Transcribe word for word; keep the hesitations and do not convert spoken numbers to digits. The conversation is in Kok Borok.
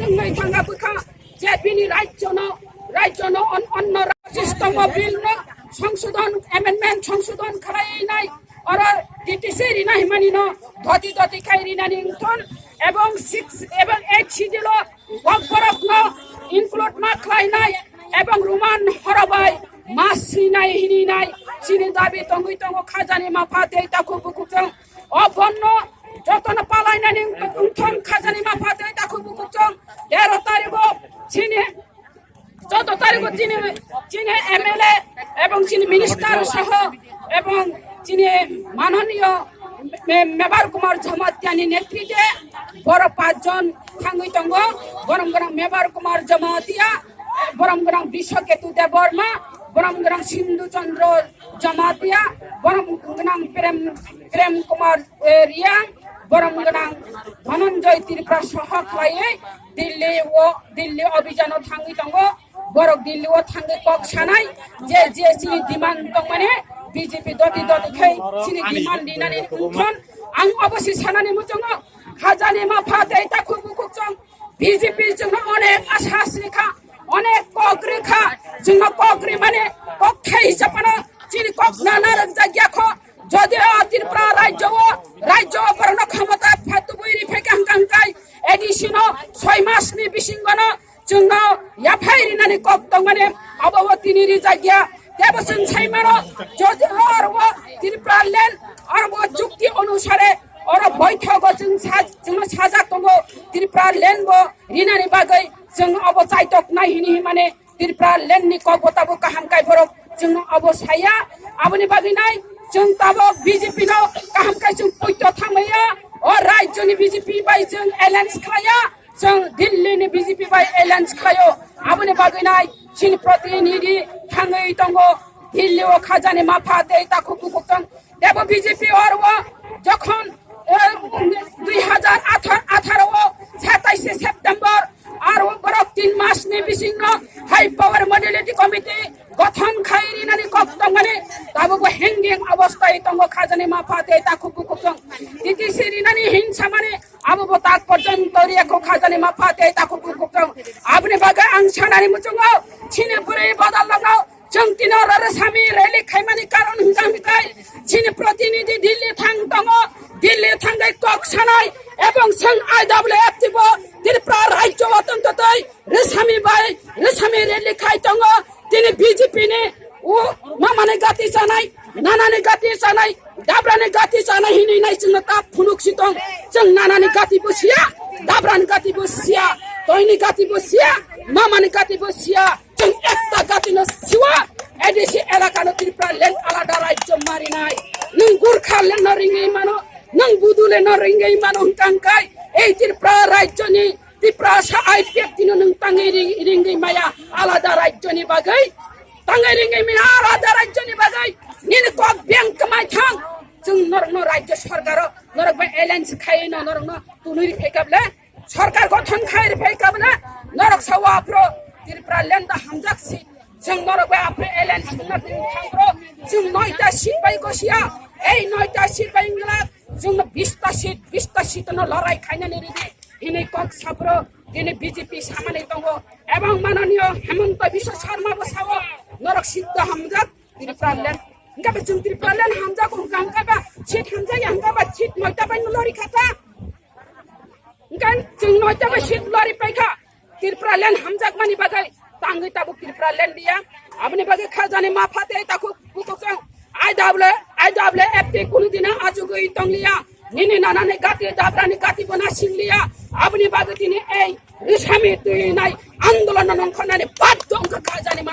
Wngwi thangkha bwkha je bini rajyono, rajyono on-, onno system o bill no songsodon, amendment songsodon khlainai, oro D T C rina himani no dhoti dhoti khai rinani wngthon, ebong six ebong eight schedule o kok borok no include ma khlainai, ebong Roman horo bai ma sinai hininai chini dabi tongwi tongo khajani mapha tei takhuk bukhuk chwng. O bonno jotono palainani wngthon khajani mapha tei takhuk bukhuk chwng. Tero tarigo chini, choudo tarigo chini, chini M L A ebong chini minister soho ebong chini manoniyo me-, Mebar Kumar Jamatia ni netrite borok pachjon thangwi tongo. Borom gwnang Mebar Kumar Jamatia, borom gwnang Biswaketu Debbarma, borom gwnang Sindhu Chandra Jamatia, borom gwnang Prem, Prem Kumar, eh, Riang, borom gwnang Dhananjay Tripura soho khlaiwi Delhi o, Delhi obhijano thangwi tongo. Borok Delhi o thangwi kok sanai je, je chini demand tongmani B J P doti doti khai chini demand rinani wngthon. Ang obo se sanani muchungo khajani mapha tei takhuk bukhuk chwng B J P chwngno onek asha srikha, onek kok rikha, chwngno kok rimani kok thai hisaphano chini kok nana rwkjakya kho. Jodi o Tripura rajyo o, rajyo o borokno khomota phatubui riphai kha hwnkha hwnkhe A D C no soi mas ni bisingo no chwngno yaphai rinani kok tongmani abo bo tini rijakya. Tebo chwng sai mano, jodi oro bo Tripura land oro bo chukti onusare oro boithogo chwng sa-, chwngno sajak tongo Tripura land bo rinani bagwi chwng obo chaitok nai hini himani Tripura land ni kok bo tabuk kaham kai borok chwng obo saya. Aboni bagwi nai chwng tabuk B J P no kaham kai chwng poito thangmaya. O rajyo ni B J P bai chwng alliance khlaya, chwng Delhi ni B J P bai alliance khlayo. Aboni bagwi nai chini protinidhi thangwi tongo Delhi o khajani mapha tei takhuk bukhuk chwng. Tebo B J P oro jokhon, eh, dui hajar atharo o satais September aro borok tin mas ni bisingno High Power Modality Committee gothon khai rinani kok tongmani tabuk bo hengeng obostai tongo khajani mapha tei takhuk bukhuk chwng. T T C rinani hinsamani abo bo tak porjonto riyakho khajani mapha tei takhuk bukhuk chwng. Aboni bagwi ang sanani muchungo chini bwrwi bodol rokno Chwng tini oro rwsami rally khaimani karon hwnkha hwnkhe chini protinidhi Delhi thang tongo, Delhi thangwi kok sanai ebong chwng I W F T bo Tripura rajyo o tongtotwi rwsami bai rwsami rally khai tongo. Tini B J P ni o mamani gati chanai, nanani gati chanai, dabrani gati chanai hinwi nai chwngno ta phunuk si tong. Chwng nanani gati bo siya, dabrani gati bo siya, toini gati bo siya, mamani gati bo siya. Chwng ekta gati no siwa, A D C elaka no Tripura land alada rajyo marinai. Nwng Gurkha land no ringwi mano, nwng Bodo land no ringwi mano hwnkha hwnkhe ei Tripura rajyo ni Tiprasa I P F T no nwng tangwi ri-, ringwi maya alada rajyo ni bagwi. Tangwi ringwi maya alada rajyo ni bagwi. Nini kok beng kwmai thang. Chwng norok no rajyo sarkar o norok bai alliance khai no norok no tunwi ri phai kable. Sarkar gothon khai rwphai kabla norok sao aphro Tripura land da hamjak si. Chwng norok bai aphro alliance wngna tong thang bro. Chwng noita seat bai gosia. Ei noita seat bai wngla chwng no bista seat, bista seat no lorai khainani ridi. Hini kok sapro tini B J P samani tongo. Ebong mananiyo Hemanta Biswa Sarma bo sao norok seat da hamjak Tripura land. Hingka ba chwng Tripura land hamjak hingka hingka ba seat hamjak ya hingka ba seat noita bai no lori khata. Hingke chwng noita bai seat lori paikha. Tripura land hamjakmani bagwi tangwi tabuk Tripura land liya. Aboni bagwi khajani mapha tei takhuk bukhuk chwng I W, I W F T kunu dina achugwi tongliya. Nini nanani gati dabrani gati bo nasingliya. Aboni bagwi tini ei rwsami twi nai andolon no nongkhornani baddo wngkha khajani